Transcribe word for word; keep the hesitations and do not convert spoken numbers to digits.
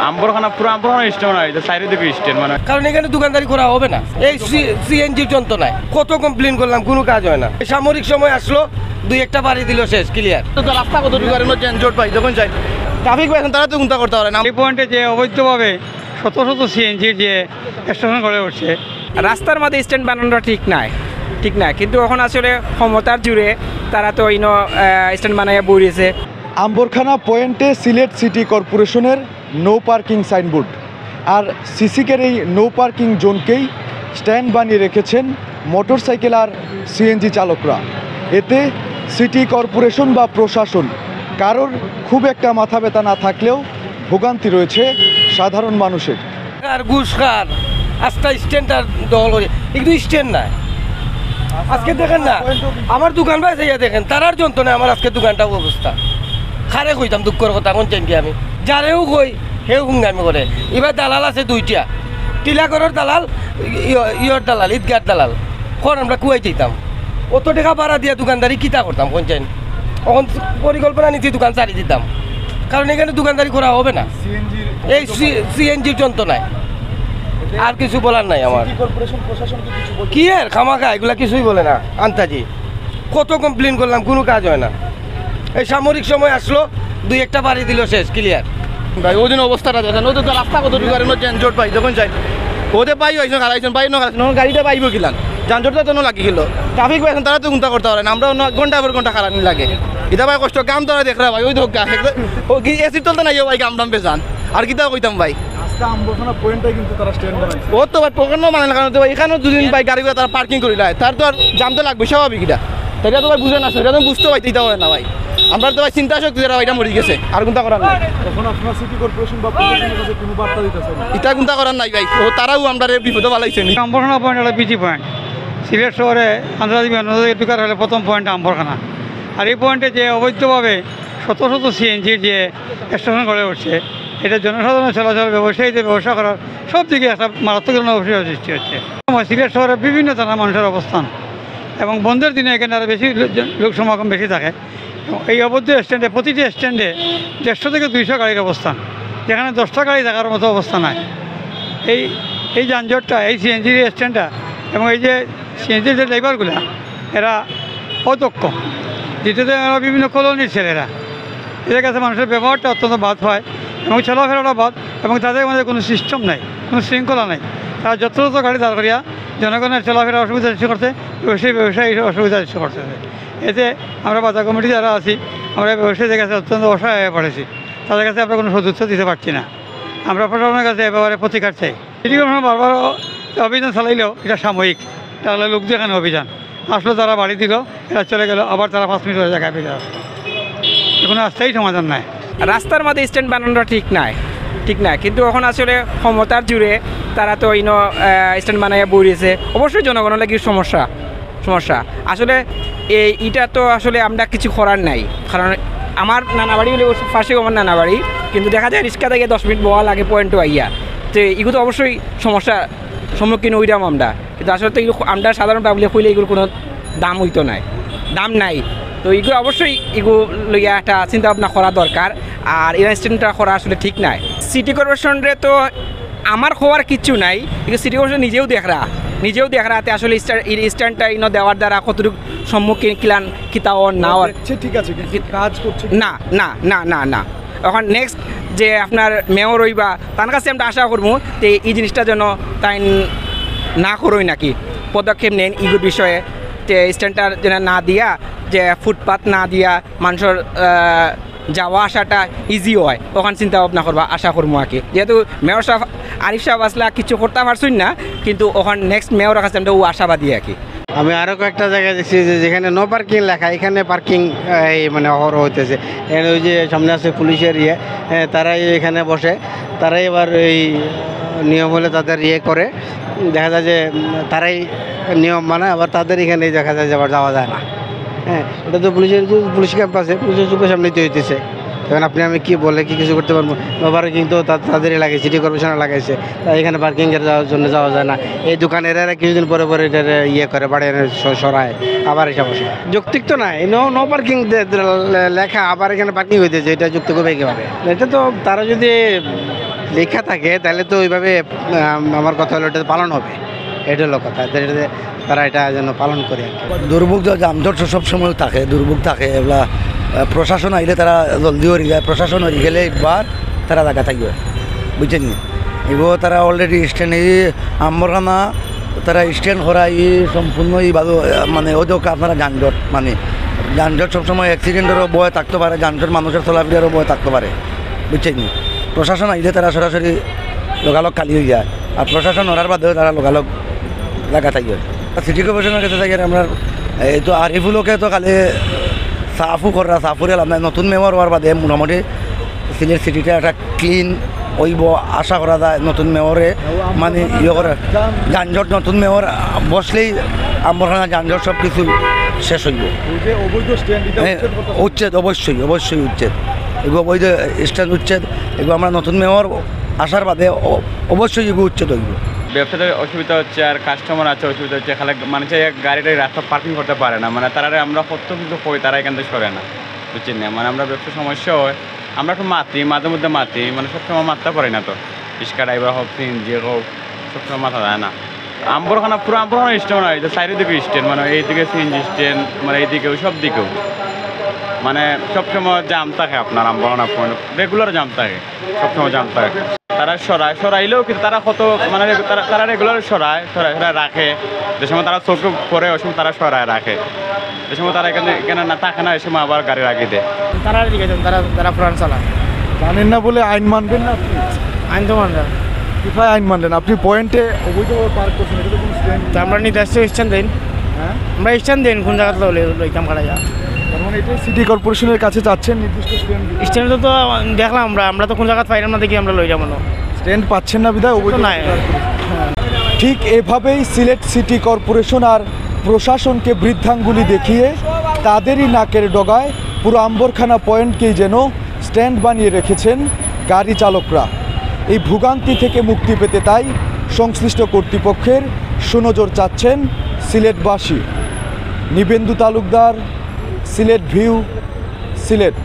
আম্বরখানা, পুরো আম্বরখানা স্ট্যান্ড হয়, এটা চারিদিকে স্ট্যান্ড মানে। কারণ এখানে দোকানদারি করা হবে না। এই সিএনজির যন্ত্রণায় কত কমপ্লেন করলাম, কোনো কাজ হয় না। এই সামরিক সময় আসলো, দুই একটা বাড়ি দিল, শেষ, ক্লিয়ার। তো রাস্তা কতটুকু আর এমন যানজট ভাই, যখন যাই ট্রাফিক ভাই, এখন তারা তো চিন্তা করতে পারে না। এই পয়েন্টে যে অবৈধভাবে শত শত সিএনজির যে স্টেশন গড়ে উঠছে, রাস্তার মাঝে স্ট্যান্ড বানানোটা ঠিক নাই, ঠিক নাই, কিন্তু এখন আসলে ক্ষমতার জোরে তারা তো ইনো স্ট্যান্ড বানাইয়া বইরেছে। আম্বরখানা পয়েন্টে সিলেট সিটি কর্পোরেশনের নো পার্কিং সাইনবোর্ড, আর সিসিকের এই নো পার্কিং জোনকেই স্ট্যান্ড বানিয়ে রেখেছেন মোটরসাইকেল আর সিএনজি চালকরা। এতে সিটি কর্পোরেশন বা প্রশাসন কারোর খুব একটা মাথা ব্যথা না থাকলেও ভোগান্তি রয়েছে সাধারণ মানুষের। আর ঘুষ খার, আস্তা স্ট্যান্ডটা দখল করে, কিন্তু স্ট্যান্ড নাই। আজকে দেখেন না, আমার দোকান ভাই যাইয়া দেখেন, তারার যন্ত্রণায় আমার আজকে দোকানটা অবস্থা। খারে কইতাম দুঃখর কথা, কোন চাইন কি আমি? যারেও কই, হেও হুঙ্গামি করে। এবার দালাল আছে দুইটা, টিলাগড়ের দালাল, ইয়-, ইয়র দালাল, ঈদগার দালাল। কর আমরা কুয়াই দিতাম, অত টাকা ভাড়া দিয়া দোকানদারি কিতা করতাম, কোন চাইন? এখন পরিকল্পনা নিতে দোকান ছাড়ি দিতাম, কারণ এখানে দোকানদারি করা হবে না। সিএনজির এই সিএনজির যন্ত্রণায় আর কিছু বলার নাই আমার। সিটি কর্পোরেশন প্রশাসন কি কিছু বলছে? কি আর খামাখা এগুলা কিছুই বলে না, আন্তাজি। কত কমপ্লেন করলাম, কোনো কাজ হয় না। এই সামরিক সময় আসলো, দুই একটা বাড়ি দিল, শেষ, ক্লিয়ার। ভাই, ওই দিন অবস্থাটা দেখেন, ওই তো রাস্তা কতটুকু আর এমন যানজট ভাই, যখন যাই ওদের ভাই হয়েছেন, খারাইছেন, ভাই না খারাইছেন, গাড়িটা পাইবো কিলান? যানজটটা তো লাগি গেল। ট্রাফিক ভাই, এখন তারা তো চিন্তা করতে পারে না, আমরা অন্য ঘন্টা পর ঘন্টা খারাপ লাগে। এটা ভাই কষ্ট, গাম ধরা দেখ রে ভাই, ওই তো গা-, একদম, ও কি এসি চলতে নাই, ও ভাই, গাম টাম বেজান। আর কিতা কইতাম ভাই? আস্তা আম্বরখানা পয়েন্টটাই কিন্তু তারা স্ট্যান্ড বানাইছে। ও তো ভাই, পকেট মানে না, কারণ তো ভাই, এখানেও দুদিন ভাই গাড়ি ঘোড়া তারা পার্কিং করিলায়, তার তো আর জাম তো লাগবে স্বাভাবিক এটা। তাই এটা তো ভাই বুঝে না, সেটা তো বুঝতে পারতে, এটা হয় না ভাই। আমরা তো ভাই চিন্তা শক্তি যারা, এটা মরে গেছে, আর কোনটা করার নাই। এখন আপনারা সিটি কর্পোরেশন বা প্রশাসনের কাছে কোনো বার্তা দিতেছেন? এটা কোনটা করার নাই ভাই, ও তারাও আমরা বিপদে ফালাইছে নি। আম্বরখানা পয়েন্ট একটা বিজি পয়েন্ট। সিলেট শহরে আন্তর্জাতিক বিমানবন্দর থেকে ঢুকার হলে প্রথম পয়েন্ট আম্বরখানা। আর এই পয়েন্টে যে অবৈধভাবে শত শত সিএনজির যে স্টেশন গড়ে উঠছে, এটা জনসাধারণের চলাচল, ব্যবসায়ীদের ব্যবসা করার সব দিকে একটা মারাত্মক ধরনের অসুবিধার সৃষ্টি হচ্ছে। সিলেট শহরের বিভিন্ন থানার মানুষের অবস্থান এবং বন্ধের দিনে এখানে আরও বেশি লো-, লোক সমাগম বেশি থাকে। এবং এই অবৈধ স্ট্যান্ডে, প্রতিটি স্ট্যান্ডে দেড়শো থেকে দুইশো গাড়ির অবস্থান, যেখানে দশটা গাড়ি থাকার মতো অবস্থা নাই। এই, এই যানজটটা, এই সিএনজির স্ট্যান্ডটা এবং এই যে সিএনজির যে ড্রাইভারগুলা, এরা অদক্ষ। দ্বিতীয়ত, এরা বিভিন্ন কলোনির ছেলেরা, এদের কাছে মানুষের ব্যবহারটা অত্যন্ত বাদ হয় এবং চলাফেরাটা বাদ, এবং তাদের মধ্যে কোনো সিস্টেম নাই, কোনো শৃঙ্খলা নাই। তারা যত্রতত্র গাড়ি দাঁড় করিয়া জনগণের চলাফেরা অসুবিধা সৃষ্টি করছে, ব্যবসায়ী ব্যবসায়ী অসুবিধা সৃষ্টি করছে। এতে আমরা বাজার কমিটি যারা আছি, আমরা ব্যবসায়ীদের কাছে অত্যন্ত অসহায় হয়ে পড়েছি। তাদের কাছে আমরা কোনো সদুত্তর দিতে পারছি না। আমরা প্রশাসনের কাছে এ ব্যাপারে প্রতিকার চাই। সিটি কর্পোরেশন বারবার অভিযান চালাইলেও এটা সাময়িক, তাহলে লোক দেখানো অভিযান। আসলে তারা বাড়ি দিল, এরা চলে গেল, আবার তারা পাঁচ মিনিট পরে জায়গায় ফিরে আসলো। কোনো স্থায়ী সমাধান নাই। রাস্তার মাঝে স্ট্যান্ড বানানোটা ঠিক নাই, ঠিক নাই, কিন্তু এখন আসলে ক্ষমতার জোরে তারা তো ইনো স্ট্যান্ড বানাইয়া বইরেছে। অবশ্যই জনগণের লাগি সমস্যা, সমস্যা। আসলে এই, এটা তো আসলে আমরা কিছু করার নাই, কারণ আমার নানা বাড়ি হলে পাশে আমার নানা বাড়ি, কিন্তু দেখা যায় রিক্সা থেকে দশ মিনিট বওয়া লাগে পয়েন্টও আইয়া। তো এগুলো তো অবশ্যই সমস্যা সম্মুখীন হইলাম আমরা, কিন্তু আসলে তো এগুলো আমরা সাধারণ পাবলিক হইলে এগুলো কোনো দাম হইতো নাই, দাম নাই। তো এগুলো অবশ্যই এগুলো লইয়া একটা চিন্তা ভাবনা করা দরকার। আর এই স্ট্যান্ডটা করা আসলে ঠিক নাই। সিটি কর্পোরেশনরে তো আমার খবর কিচ্ছু নাই, কিন্তু সিটি কর্পোরেশন নিজেও দেখরা, নিজেও দেখরা তে আসলে স্ট্যান্ড, এই স্ট্যান্ডটা ইনো দেওয়ার দ্বারা কতটুকু সম্মুখীন কিলান কিতা অর না অর। দেখছে ঠিক আছে, কিন্তু কাজ করছে কি? না, না, না, না, না। এখন নেক্সট যে আপনার মেয়র হইবা, তার কাছে আমরা আশা করবো যে এই জিনিসটা যেন তাই না করই নাকি, পদক্ষেপ নেন ইগুর বিষয়ে, যে স্ট্যান্ডটা যেন না দিয়া, যে ফুটপাত না দিয়া মানুষের, আহ, যাওয়া আসাটা ইজি হয়, ওখান চিন্তা ভাবনা করবা, আশা করবো আর কি। যেহেতু মেয়র সাহেব, আরিফ সাহেব আসলে কিছু করতে পারছইন না, কিন্তু ওখান নেক্সট মেয়র কাছে আমরা ও আশাবাদী আর কি। আমি আরও কয়েকটা জায়গায় দেখছি যে যেখানে নো পার্কিং লেখা, এখানে পার্কিং, এই, মানে, অহরহ হইতেছে। এখানে ওই যে সামনে আছে পুলিশের ইয়ে, হ্যাঁ, তারাই এখানে বসে, তারাই আবার এই নিয়ম হলে তাদের ইয়ে করে, দেখা যায় যে, উম, তারাই নিয়ম মানে, আবার তাদের এখানে দেখা যায় যে আবার যাওয়া যায় না। হ্যাঁ, এটা তো পুলিশের, পুলিশ ক্যাম্প আছে, পুলিশের চোখের সামনে তো হইতেছে। এখন আপনি আমি কি বলে কি কিছু করতে পারবো? নো পার্কিং তো তা-, তাদেরই লাগাইছে, সিটি কর্পোরেশনে লাগাইছে। তাই এখানে পার্কিং এর যাওয়ার জন্য যাওয়া যায় না। এই দোকানের এরা কিছুদিন পরে পরে এটা ইয়ে করে, বাড়ি এনে স-, সরায়, আবার এসে বসে। যৌক্তিক তো নাই, নো, নো পার্কিং দে-, দে-, লে-, লেখা, আবার এখানে পার্কিং হইতেছে, এটা যৌক্তিক হবে একেবারে? এটা তো তারা যদি লেখা থাকে, তাহলে তো ওইভাবে, আম, আমার কথা হলো, এটা পালন হবে। এটা হলো কথা, এটা, এটা তারা এটা যেন পালন করে আর কি। দুর্ভোগ তো যানজট তো সব সময় থাকে, দুর্ভোগ থাকে, এগুলা, আহ, প্রশাসন আইলে তারা জলদি হরি যায়, প্রশাসন হরি গেলে একবার তারা জায়গা থাকবে, বুঝছেন নি? এগো তারা already স্ট্যান্ড, এই আম্বরখানা তারা স্ট্যান্ড করা, এই সম্পূর্ণ এই বাজু, আহ, মানে ওই তো আপনারা যানজট, মানে যানজট সবসময় অ্যাক্সিডেন্টেরও ভয় থাকতে পারে, যানজট মানুষের চলাফেরারও ভয় থাকতে পারে, বুঝছেন নি? প্রশাসন আইলে তারা সরাসরি লগালগ খালি হয়ে যায়, আর প্রশাসন ওরার বাদেও তারা লগালগ লাগা থাকি হয়। সিটি কর্পোরেশনের কাছে থাকি আর আমরা এই তো আরিফুলকে তো খালি সাফও করা, সাফরে লাভ নাই। নতুন মেয়র হওয়ার বাদে মোটামুটি সিলেট সিটিটা একটা ক্লিন হইব আশা করা যায়। নতুন মেয়রে মানে ইয়ে করে যানজট নতুন মেয়র বসলেই আম্বরখানা যানজট সব কিছু শেষ হইব। ওই যে অবৈধ স্ট্যান্ড, এটা হ্যাঁ, উচ্ছেদ করতে হবে। উচ্ছেদ অবশ্যই, অবশ্যই উচ্ছেদ। এগুলো অবৈধ স্ট্যান্ড উচ্ছেদ, এগুলো আমরা নতুন মেয়র আসার বাদে অ-, অবশ্যই এগুলো উচ্ছেদ হইব। ব্যবসাতে অসুবিধা হচ্ছে, আর কাস্টমার আছে অসুবিধা হচ্ছে, খালি মানুষে গাড়িটা রাস্তা পার্কিং করতে পারে না, মানে তারারে আমরা কত কিছু কই, তারা এখান থেকে সরে না, বুঝছেন না? মানে আমরা ব্যবসা সমস্যা হয়, আমরা একটু মাতি, মাঝে মধ্যে মাতি, মানে সবসময় মাততে পারি না তো। রিক্সা ড্রাইভার হোক, সিএনজি হোক, সবসময় মাতা যায় না। আম্বরখানা, পুরো আম্বরখানা স্ট্যান্ড হয়, এই যে চারিদিকে স্ট্যান্ড, মানে এইদিকে সিএনজি স্ট্যান্ড, মানে এইদিকেও, সব দিকেও, মানে সবসময় জাম থাকে আপনার আম্বরখানা পয়েন্ট, রেগুলার জাম থাকে, সবসময় জাম থাকে। তারা সরায়, সরাইলেও কিন্তু তারা কত, মানে তারা, তারা রেগুলার সরায়, সরায়, সরায় রাখে, যে সময় তারা চোখে পড়ে ওই সময় তারা সরায় রাখে, যে সময় তারা এখানে, এখানে না থাকে না, ওই সময় আবার গাড়ি রাখি দেয়। তারা ঠিক আছে, তারা, তারা পুরান চালা। জানেন না বলে আইন মানবেন না আপনি? আইন তো মানবে। কোথায় আইন মানলেন? আপনি পয়েন্টে অবৈধভাবে পার্ক করছেন, এটা তো কোনো স্ট্যান্ড। তো আমরা নির্দিষ্ট স্ট্যান্ড দেন। হ্যাঁ? আমরা স্ট্যান্ড দেন, কোন জায়গাতে লই-, লইতাম খাড়াইয়া। তার মানে এটাই সিটি কর্পোরেশনের কাছে চাচ্ছেন নির্দিষ্ট স্ট্যান্ড? স্ট্যান্ড তো, তো দেখলাম আমরা, আমরা তো কোন জায়গাতে পাইলাম না দেখি আমরা লইলাম মনে। স্ট্যান্ড পাচ্ছেন না বিধায় অবৈধ তো নাই। পার্ক করছেন। ঠিক এভাবেই সিলেট সিটি কর্পোরেশন আর প্রশাসনকে বৃদ্ধাঙ্গুলি দেখিয়ে তাদেরই নাকের ডগায় পুরো আম্বরখানা পয়েন্টকেই যেন স্ট্যান্ড বানিয়ে রেখেছেন গাড়ি চালকরা। এই ভোগান্তি থেকে মুক্তি পেতে তাই সংশ্লিষ্ট কর্তৃপক্ষের সুনজর চাচ্ছেন সিলেটবাসী। নিবেন্দু তালুকদার, সিলেট ভিউ, সিলেট।